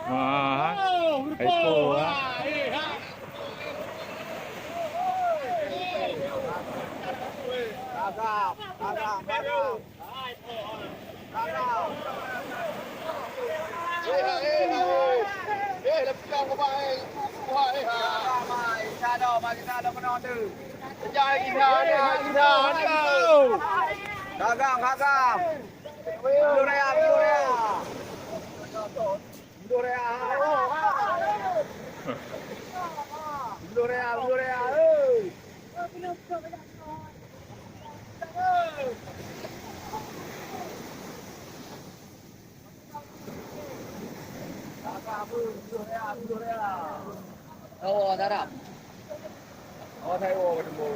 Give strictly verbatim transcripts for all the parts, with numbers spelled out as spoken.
Wah, hai po, ha. Gagam, gagam, gagam. Gagam. Eh, eh, eh, eh. Eh, dah pegang kau, Bang, eh. Wah, eh, ha. Gagam, ha. Insya Allah, mari kita ada kena tu. Kejar kita, ada kita. Gagam, gagam. Mundur raya, mundur raya. Mundur raya. Mundur raya, mundur raya. Hei. Mundur raya, mundur raya. Oh, darah. Oh, saya mau ketemu.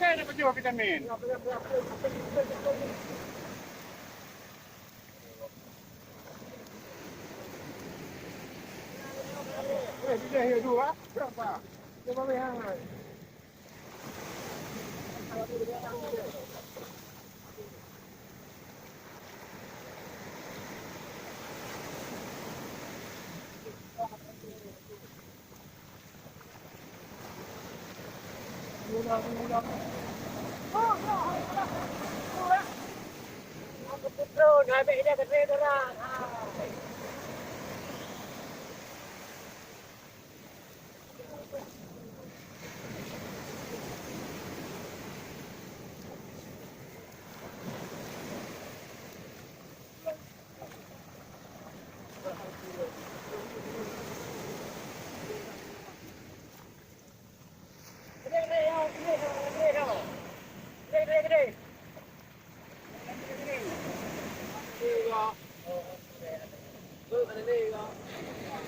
Saya dapat jawab vitamin. Eh, bila ya dua, berapa? Lima belas.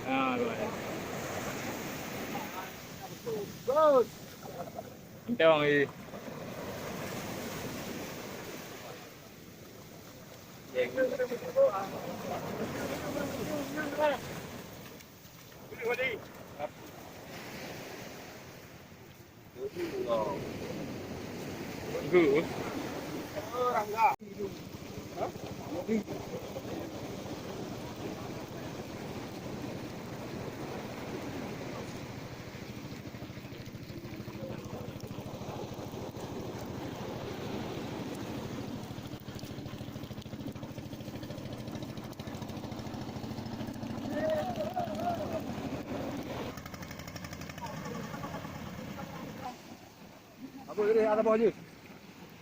Ah, dua. Entong, eh. Apa dia ada bawah je?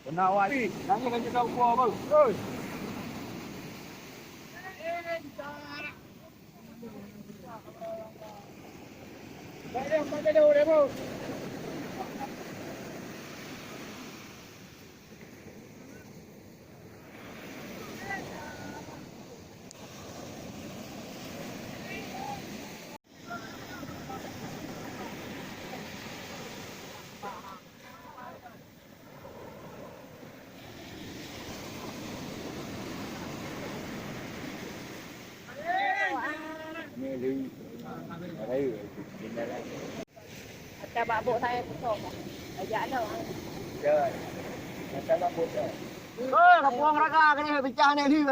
Kena awak. Nanya kan cakap gua apa? Oi. Ata bak bok saya tu kok. Ajak lo. Ya. Ata bak bok saya. Oh, kapuang raga kena pecah ni.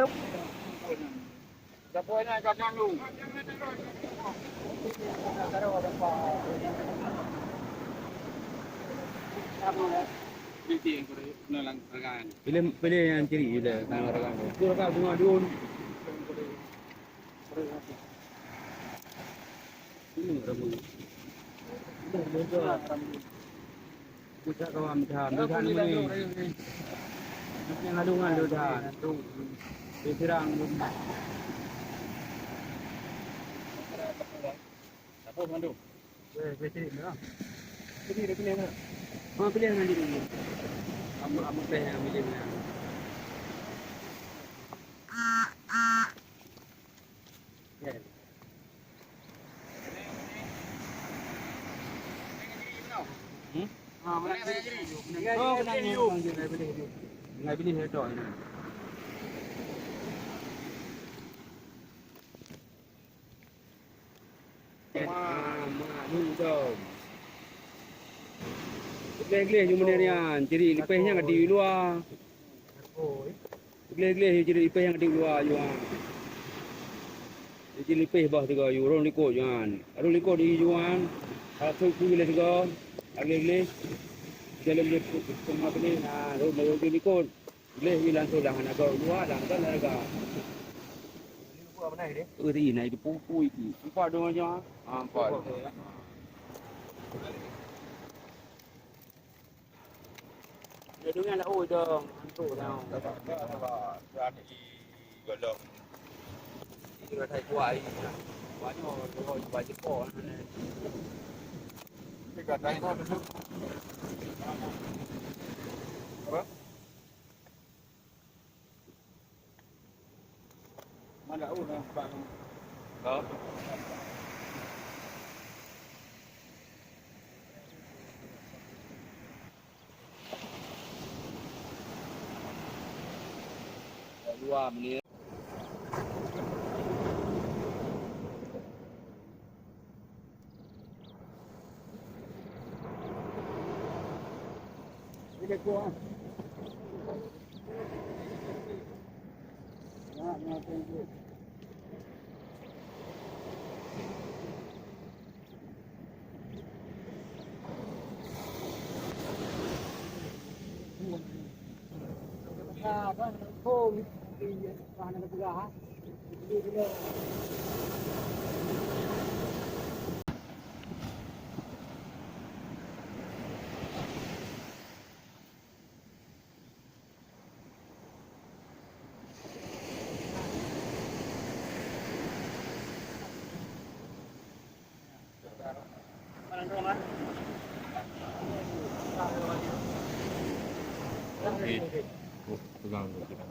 Pilih, pilih nyang ciri je dah, tangan rakan tu. Tu rakan bunga daun. Ini ramu. Dah bocor. Pucak kawan dah, dah ni. Yang lalu ngan dah. Tu. Dia serang. Siapa bantu? Eh, saya cari dah. Jadi dia pilih mana? Ha, pilih dengan diri. Apa, apa pilih yang pilih mana? Ya. Hmm? Ha, mana sini? Oh, kenapa? Ngai pilih, ngai pilih. Gleh-gleh ju meunir nyan, jadi leupeh nyan ka di luwa. Gleh-gleh ju jadi leupeh nyan ka di luwa ju nyan. Jadi leupeh bah tiga ju rhom likot ju nyan. Rhom likot di ju nyan. Ka trok pui lé tiga. Gleh-gleh. Jalan dia pun sama kena. Nah, rhom likot. Gleh di langsung dah hana gau luwa dah, dah laga. Eh, ri, na itu pupui ki. Empat dong aja. Ah, empat. Dia dengar lah, oh, dong. Antuk dah. Dah di golok. Ini dah kuat ini. Banyak orang jual jepang. Tiga kali. Apa? Dua menit. Oke. Oh, pegang dulu, pegang.